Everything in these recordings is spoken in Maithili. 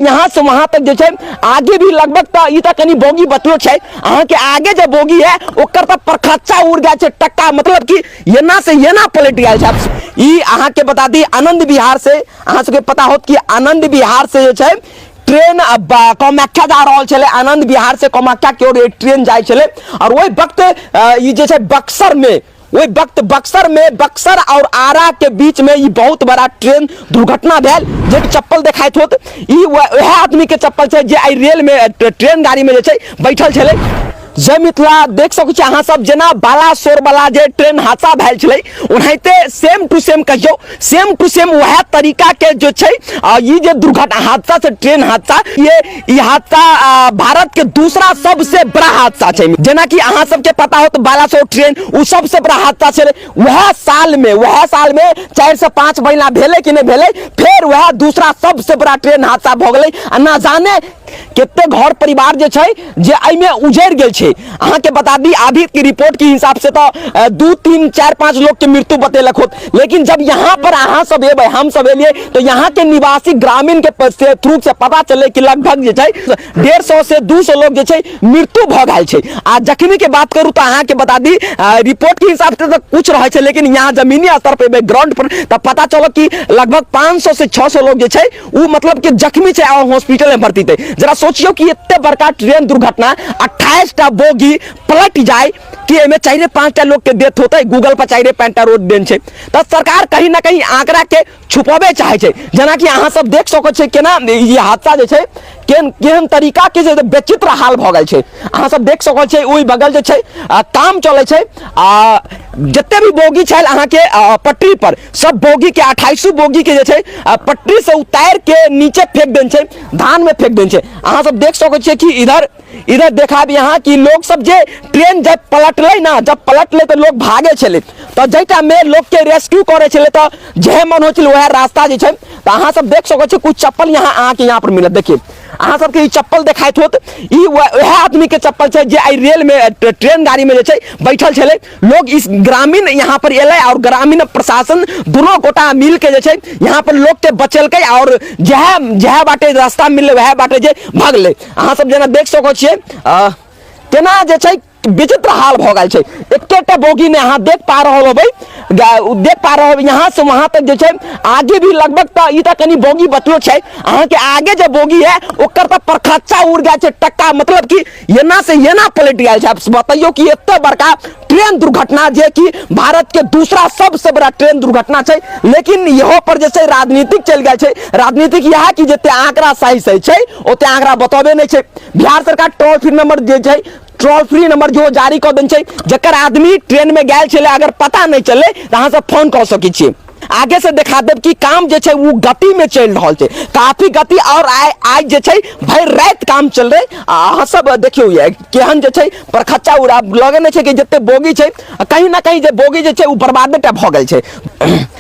यहाँ से वहाँ तक जे छै आगे भी लगभग तऽ ई तऽ कनि बोगी बचलो छै। अहाँके आगे जे बोगी है ओकर तऽ परखच्चा उड़ गेल छै टक्का, मतलब कि एना से एना पलटि गेल छै। ई अहाँके बता दी आनंद विहार से, अहाँ सबके पता होत कि आनंद विहार से जे छै ट्रेन कामाख्या जा रहल छलै। आनंद विहार से कामाख्या के ओर ट्रेन जाइ छलै और ओहि वक्त ई जे छै बक्सर में, ओहि वक्त बक्सर में, बक्सर और आरा के बीच में ई बहुत बड़ा ट्रेन दुर्घटना भेल। जे चप्पल देखाइत होत ई वएह आदमी के चप्पल छै जे आई रेल में ट्रेन गाड़ी में जे छै बैठल छलै। जय मिथिला, देख सकै छी अहाँ सब जेना बालासोर वाला जे ट्रेन हादसा भेल छलै ओनाहिते सेम टू सेम कहियौ, सेम टू सेम वएह तरीका के जो छै, ई जे दुर्घटना हादसा छै ट्रेन हादसा, ये ई हादसा भारत के दूसरा सबसे बड़ा हादसा छै। जेना कि अहाँ सबके पता होत बालासोर ट्रेन उ सबसे बड़ा हादसा छलै, वएह साल में 4 से 5 महीना भेलै कि नहि भेलै, फेर वएह दूसरा सबसे बड़ा ट्रेन हादसा भऽ गेलै। आ ना जाने कते घर परिवार जे छै जे एहिमे उजड़ गेल छै। अहाँके बता दी अभी के रिपोर्ट के हिसाब से तो 2 3 4 5 लोग के मृत्यु बतेलक होत, लेकिन जब यहाँ पर अहाँ सब एबै, हम सब एलियै तो यहाँ के निवासी ग्रामीण के से थ्रू से पता चले कि लगभग जे छै 150 से 200 लोग जे छै मृत्यु भऽ गेल छै। आ जख्मी के बात करू तो अहाँके बता दी रिपोर्ट के हिसाब से तो कुछ रहे छै, लेकिन यहाँ जमीनी स्तर पर एबै ग्राउंड पर तो पता चल कि लगभग 500 से 600 लोग जे छै उ मतलब कि जख्मी छै और हॉस्पिटल में भर्ती थे। जरा सोचियो कि एते बड़का ट्रेन दुर्घटना 28 टा बोगी पलट जाए कि एमे 4-5 टा लोग के डेथ होते, गूगल पर 4-5 टा रोड देन छै। तो सरकार कहीं ना कहीं आंकड़ा के छुपाबे चाहे छै। जेना कि अहाँ सब देख सकै छियै केना ई हादसा जे छै केहन तरीका के जे विचित्र हाल भऽ गेल छै। अहाँ सब देख सकै छियै ओहि बगल जे छै, काम चलै छै आ जते भी बोगी छल अहाँके पटरी पर सब बोगी के 28 बोगी के जे छै, पटरी से उतार के नीचे फेंक देन छै, धान में फेंक देन छै। अहाँ सब देख सकै छियै कि इधर देखाब यहाँ कि लोग सब जे ट्रेन जब पलटलै ना, जब पलटलै तो लोग भागे छलै, तो जाहि टाइम में लोग के रेस्क्यू करे छलै तो जेहे मन होइ छलै वएह रास्ता जे छै। तो अहाँ सब देख सकै छियै कुछ चप्पल यहाँ अहाँके यहाँ पर मिलत। देखिए अहाँ सबके ई चप्पल देखाइत होत, ई वएह आदमी के चप्पल छै जे आई रेल में ट्रेन गाड़ी में जे छै बैठल छलै। लोग इस ग्रामीण यहाँ पर एलै और ग्रामीण प्रशासन दोनों गोटा मिल के जे छै यहाँ पर लोग के बचेलकै और जहे बाटे रास्ता मिललै वएह बाटे जे भगलै। अहाँ सब जेना देख सकै छियै, केना जे छै विचित्र हाल भऽ गेल छै। एकेटा बोगी ने अहाँ देख पा रहल होबै, देख पा रहल होबै यहाँ से वहाँ तक जे छै आगे भी लगभग तऽ ई तऽ कनि बोगी बचलो छै। अहाँके आगे जे बोगी है ओकर तऽ परखच्चा उड़ गेल छै टक्का, मतलब कि एना से एना पलटि गेल छै। आब बतैयौ कि एते बड़का ट्रेन दुर्घटना जे कि भारत के दूसरा सबसे बड़ा ट्रेन दुर्घटना छै, लेकिन इहो पर जे छै राजनीतिक चलि गेल छै। राजनीतिक इएह कि जते आंकड़ा सही सही छै ओते आंकड़ा बतबे नहि छै। बिहार सरकार टोल फ्री नंबर जे छै, टोल फ्री नंबर जो जारी कऽ देने छै, जकर आदमी ट्रेन में गेल छलै अगर पता नहि चललै तऽ अहाँ सब फोन कऽ सकै छियै। आगे से देखा देब कि काम जे छै वो गति में चलि रहल छै, काफी गति, और आइ जे छै भरि राति काम चल रहे। आ अहाँ सब देखियौ ये केहन जे छै परखच्चा उड़ा लगे नहि छै कि जते बोगी छै कहीं ना कहीं जे बोगी जे छै ओ बर्बादे टा भऽ गेल छै।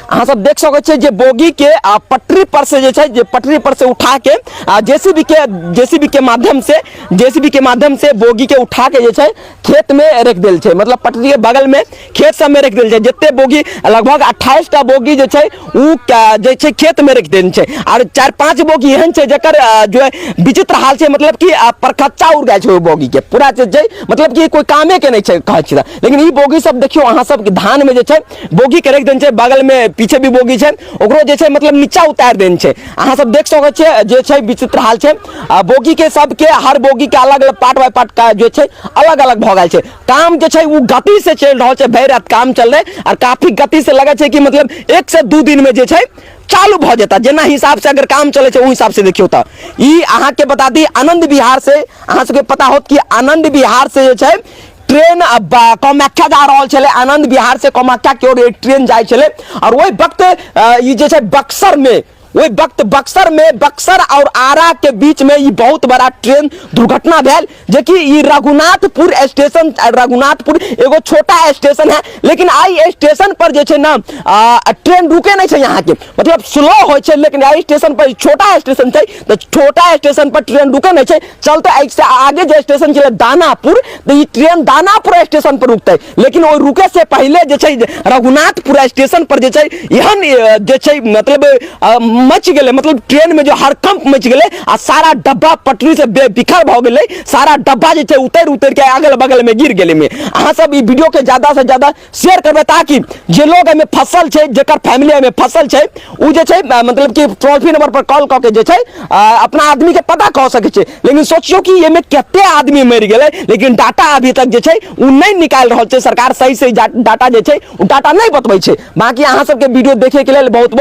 अहाँ सब देख सकै छियै जे बोगी के, पटरी पर से जे छै, जे पटरी पर से उठा के, जेसीबी के माध्यम से, जेसीबी के माध्यम से बोगी के उठा के जे छै खेत में रख देल छै, मतलब पटरी के बगल में खेत सब में रख देल छै। जते बोगी लगभग 28 टा बोगी जे छै उ जे छै खेत में रख देल छै। और 4-5 बोगी एहन छै जकर, जो है विचित्र हाल छै, मतलब कि, परखच्चा उड़ गेल छै ओहि बोगी के पूरा जे छै, मतलब कि कोई कामे के नहीं छै कहै छी। लेकिन ई बोगी सब देखियौ अहाँ सब धान में जे छै बोगी के रख देने छै, बगल में पीछे भी बोगी छै ओकरो जे छै मतलब नीचा उतारि देने छै। अहाँ सब देख सकै छियै जे छै विचित्र हाल छै। आ बोगी के सबके हर बोगी के अलग अलग पार्ट बाय पार्ट का जे छै अलग अलग भऽ गेल छै। काम जे छै उ गति से चलि रहल छै, भरि राति काम चललै और काफी गति से लगै छै कि मतलब 1 से 2 दिन में जे छै चालू भऽ जेता। जेना हिसाब से अगर काम चलै छै ओहि हिसाब से देखियौ तऽ ई अहाँके बता दी आनंद विहार से, अहाँ सबके पता होत कि आनंद विहार से जे छै ट्रेन कामाख्या जा रहल छलै। आनंद विहार से कामाख्या के ओर ट्रेन जाइ छलै और ओहि वक्त, ई जे छै बक्सर में, ओहि वक्त बक्सर में, बक्सर और आरा के बीच में ई बहुत बड़ा ट्रेन दुर्घटना भेल, जे कि ई रघुनाथपुर स्टेशन, रघुनाथपुर एगो छोटा स्टेशन है, लेकिन आई स्टेशन पर जे छै ना, ट्रेन रुके नहीं छै यहाँ के, मतलब स्लो होइ छै, लेकिन आई स्टेशन पर छोटा स्टेशन छै तऽ छोटा स्टेशन पर ट्रेन रुके नहीं छै, चलते एहि से आगे जे स्टेशन छलै दानापुर, तऽ ई ट्रेन दानापुर स्टेशन पर रुकतै, लेकिन ओहि रुके से पहिले जे छै रघुनाथपुर स्टेशन पर जे छै एहन, जे छै मतलब, मचि गेलै, मतलब ट्रेन में जो हड़कंप मचि गेलै आ सारा डब्बा पटरी से बिखर भऽ गेलै। सारा डब्बा जे छै उतरि उतरि के अगल बगल में गिर गेलै। में अहाँ सब ई वीडियो के ज्यादा से ज्यादा शेयर करबै ताकि जे लोग एहिमे फसल छै, जेकर फैमिली एहिमे फसल छै, ओ जे छै मतलब कि टोल फ्री नंबर पर कॉल कऽ के जे छै अपना आदमी के पता कऽ सकै छै। लेकिन सोचियौ कि एहिमे कते आदमी मरि गेलै, लेकिन डाटा अभी तक जे छै ओ नहि निकालि रहल छै सरकार। सही सही डाटा जे छै ओ डाटा नहि बतबै छै। बाकी अहाँ सबके वीडियो देखे के लेल बहुत बहुत